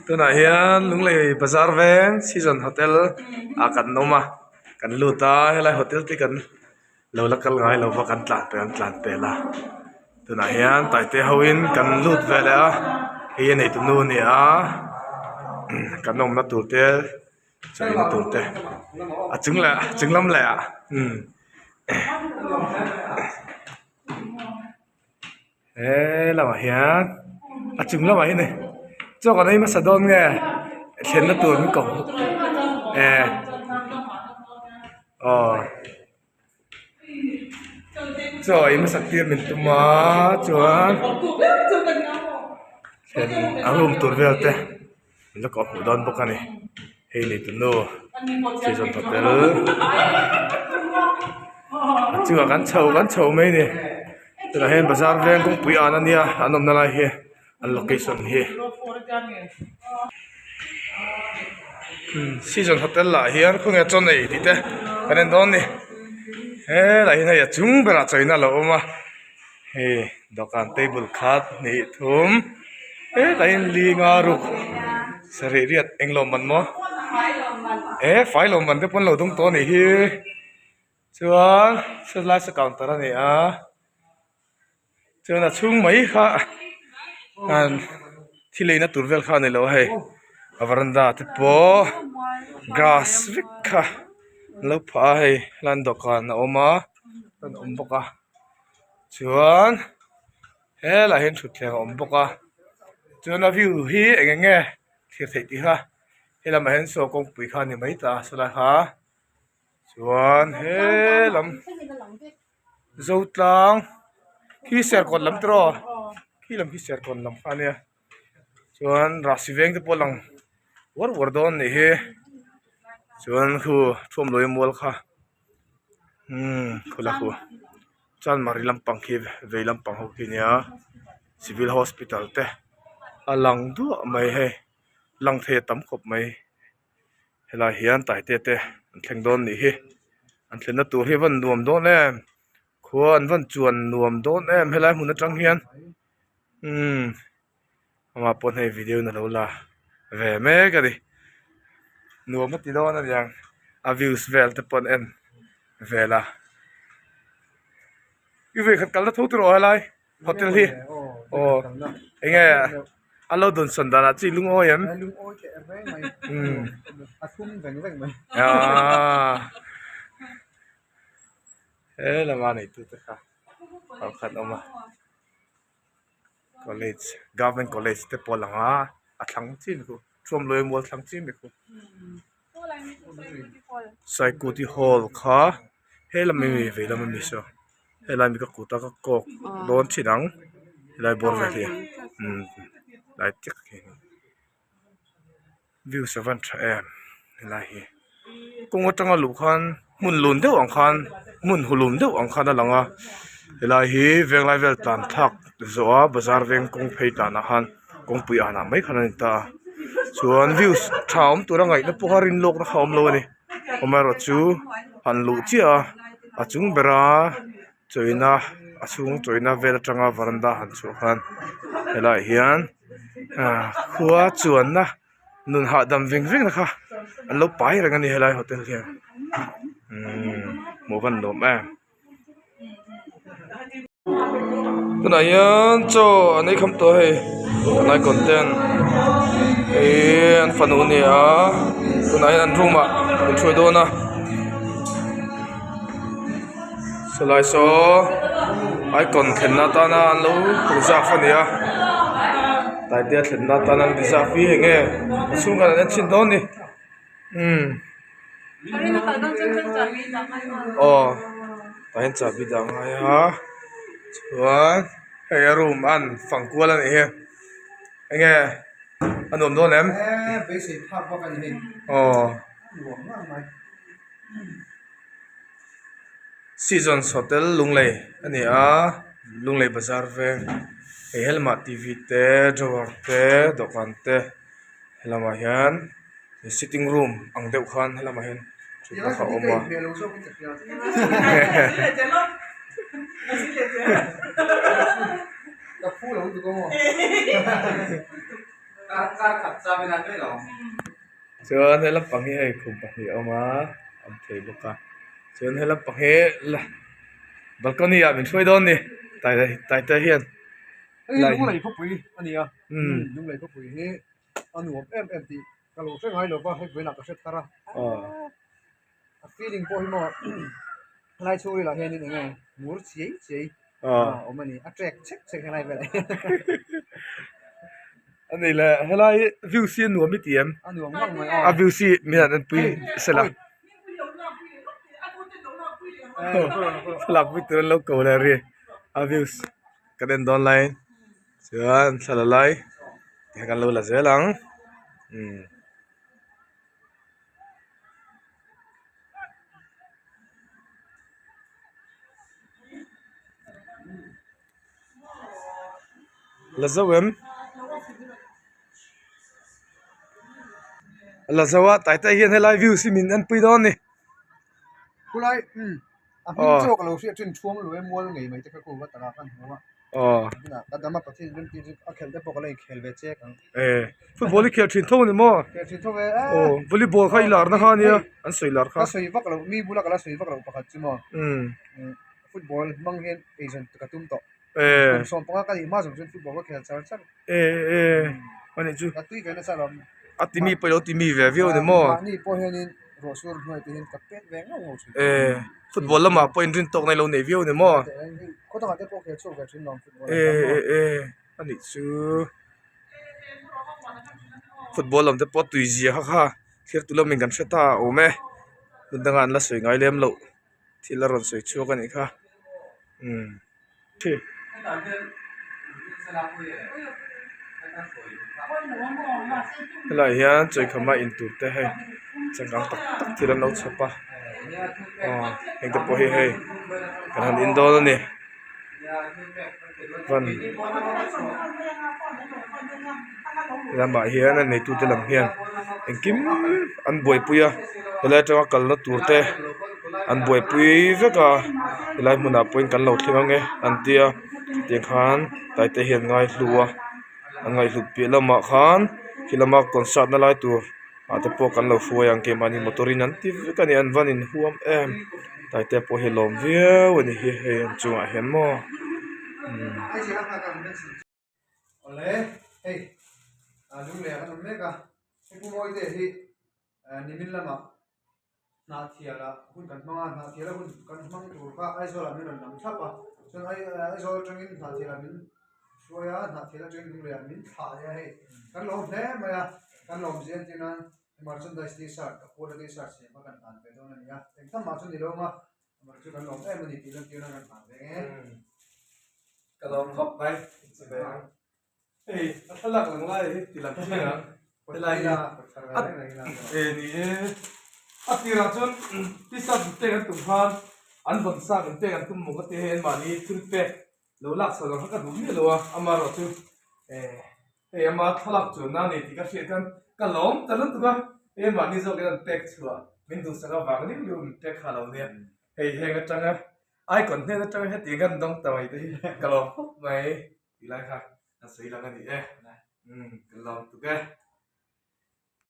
Tunah hian Lunglei bazar veng season hotel ah kan awm a kan lut a helai hotel te kan lo la kal ngai lo va kan tlan pel an tlan pel a tunah hian taite ho in kan lut ve leh a hei a neitu nu a ni a kan awmna tur te chawlhna tur te a chung leh a chung lam leh ah umm he lamah hian a chung lamah hian chaw kan ei hmasa dawn nge thlenna tur min ko eh aw chaw ei hmasak tir min tum a chuan thlen a room tur vel te min la kawh hmuh dawn bawk a ni hei nei tu nu season hotel a chungah kan chho kan chho mai a ni tunah hian bazar veng kawngpui an ania an awmna lai hi an location hi season hotel lah hian khawnge chaw nei tih te kan en dawn a ni helaiah hian hei a chung berah chawina a lo awm a hei dawhkan table khat hnih thum hetah hian li nga ruk sarih riat englo man maw eh fai lo man te pawn lo dawng tawh a nih hi chuan sawlai saw counter a ni a. Chuan a chhung mai kha an thil eina tur vel kha a ni lo a hei a varanda te pawh grass vek kha an lo phah a hei helai dawhkan a awm a an awm bawk a chuan helaiah hian thutthleng a awm bawk a chuan a view hi eng eng nge thlir theih tih kha helamah hian saw kawngpui kha a ni mai ta a sawlai kha chuan he lam. Zotlang khi serkawn lam te rawh khi lam khi serkawn lam kha ania chuan rahsi veng te pawh a lang uar uar dawn a nih hi chuan khu thuamluai mual kha umm khawlai khu chanmari lampang khi vei lampang ho khi ania civil hospital te a lang duah mai hei lang thei a tam khawp mai. Helai hian taite te an thleng dawn nih hi an thlenna tur hi a van nuam dawn em khua an van chuan nuam dawn em helai hmun atang hian umm amah pawh hei video in alo la ve mek a ni nuam a ti dawn a niang a views vel te pawh an en vel a i vawikhat kalna tho tur aw helai. Hotel hi aw enge a lo dawn sawn danah chi lungawi em? Lungawi teh reng mai a thlum veng veng mai aaa he lama neitu te kha pakhat a awm a college government college te pawh a lang a a thlang chi ni khu thuamluai mual thlang chi ni khu saikuti hall kha he lam ami vei lam ami saw. Helai mi ka kut a ka kawk dawn thin ang helai bawr vel hi umm lai chiah khi view a van tha em helai hi kawng atanga luh khan hmun lun deuh ang khan hmun hu lum deuh ang khan a lang a helai hi venglai vel tlan thlak zawh a bazar veng kawng phei tlanah khan kawngpui anah mai khan a ni ta a chuan views tha awm tura ngaihna pawh a rin lawkna kha a awm lo a ni. Amaherawh chu han luh chiah a a chung bera chawina a chhung chawina vel atanga varanda han chhuah khan helaiah hian ah khua chuanna nun hahdam veng veng na kha an lo pai reng a ni helai hotel hian umm hmuh a van nuam em. Tunah hian chaw an ei kham tawh a hei an ai content hei an fanu a ni a tunah hian an room ah an hruai dawn a sawlai saw icon thlenna atana an lo reserve a ni a taitea thlenna atana an reserve hi enge a chhung khan an en chhin dawn a ni umm. Aw tah hian chahbi dah a ngai a chuan hei a room a an fang kual a nih hi enge a nuam dawn em aw seasons hotel lunglei a ni a lunglei bazar veng hei helamah t v te drawer te dawhkan te helamah hian. Sitting room ang deuh khan helamah hian thutna kha a awm a. Chuan he lampang hi hei khum pahnih a awm a a awm thei bawk a chuan he lampang hi la balcony ah min hruai dawn a ni taite hian. Hei hi lunglei khawpui a ni a lunglei khawpui hi a nuam em em tih ka lo hre ngai lo va hei vawiinah ka hre thar a a feeling pawh hi maw helai chhungril ah hianin eng nge ngur chiai chiai a awm a ni a trek chhek chhek helai velah hian a ni le helai view hi a nuam i ti em a nuam ngang mai a view hi min han enpui sela thlalak pui tur an lo ko leh ri a views kan en dawn laiin chuan thla la lai tihian kan lo la zel ang umm. La zo em la zo a taite hian helai view hi min enpui dawn a ni. Khulai umm a hming chu ka lo hriat thin thuam lo e mual ngei mai te kha khu va taka kan hmu a tunah ka dam a pathian rem tir chu a khelh te pawh ka la inkhel ve chek ang. E football i khel thin tho a ni maw? Khel thin tho e aw volleyball kha i lar na kha a nia an sawi lar kha. Ka sawi vak loh mi bula ka la sawi vak loh pakhat chu maw football hmang hian eizawn ka tum tawh kum 15 ka nih hma zawng chuan football ka khel char char. E e a nih chu ka tui ve nasa lo a ti mi pawh ilo ti mi ve viau a ni maw mahni pawh hianin ruah sur hnuai te hian ka pek ve ngauh ngauh thin e football lamah pawh inrin tawkna ilo nei viau a ni maw khaw dangah te pawh khel chhuak ve thin lo football e e e a nih chu football lam te pawh tui zia kha kha thlir tu lamin kan hre ta a awm e hmun dangah an la sawi ngai lem loh thil a rawn sawi chhuak a nih kha umm. Helaiah hian chawikhama in tur te hei changkang tak tak thil an lo chhawp a aw heng te pawh hi hei kan han in dawn a ni van lamah hian a neitu te lam hian engkim an buaipui a helai atanga kalna tur te an buaipui vek a helai hmunah pawhin kan lo thleng ang e an tia tiang khan taite hian ngaihlu a an ngaihhlut piah lamah khan khi lama concert na lai tur ah te pawh kan lo hruai ang keimahni motor in an ti vek a ni an van inhuam em taite pawh hi a lawm viau a ni hi hei an chungah hian maw umm. Awle hei lunglei kan awm mek a hei pu Mawite hi nimin lamah Hnahthiala hun kan hmang a Hnahthiala hun kan hmang tur kha Aizawlah min rawn lam thlap a chuan Aizawl atangin Hnahthiala min hruai a Hnahthiala atangin lungleiah min thlah leh a hei kan lawm hle mai a kan lawm zia entir nan merchandise t-shirt ka puala t-shirt siam kha kan hlan ve dawn a ni a engtham mah chu ni lo ang a Amar chu kan lawm em a ni tih lantir nan kan hlan ve nge. Ka lawm khawp mai chi ve ang. Hei a thlalak lang lai hi ti lang chiang ang. Helai hi e ni e. A tirah chuan t-shirt pek an tum khan an vawn sak in pek an tum maw ka ti hei anmahni thil pek lo lak chho lang kha ka duh miah lo a amaherawh chu e hei ama thlalak chuanna a ni tih ka hriat khan ka lawm ta lutuk a hei mahni zawkin an pek chhuah min duhsak avang liu liu min pek kha lo nia hei heng atanga icon hnen atanga hetiang kan dawng ta mai te hi ka lawm khawp mai tih lai kha ka sawi lang a ni e umm ka lawm tuk e.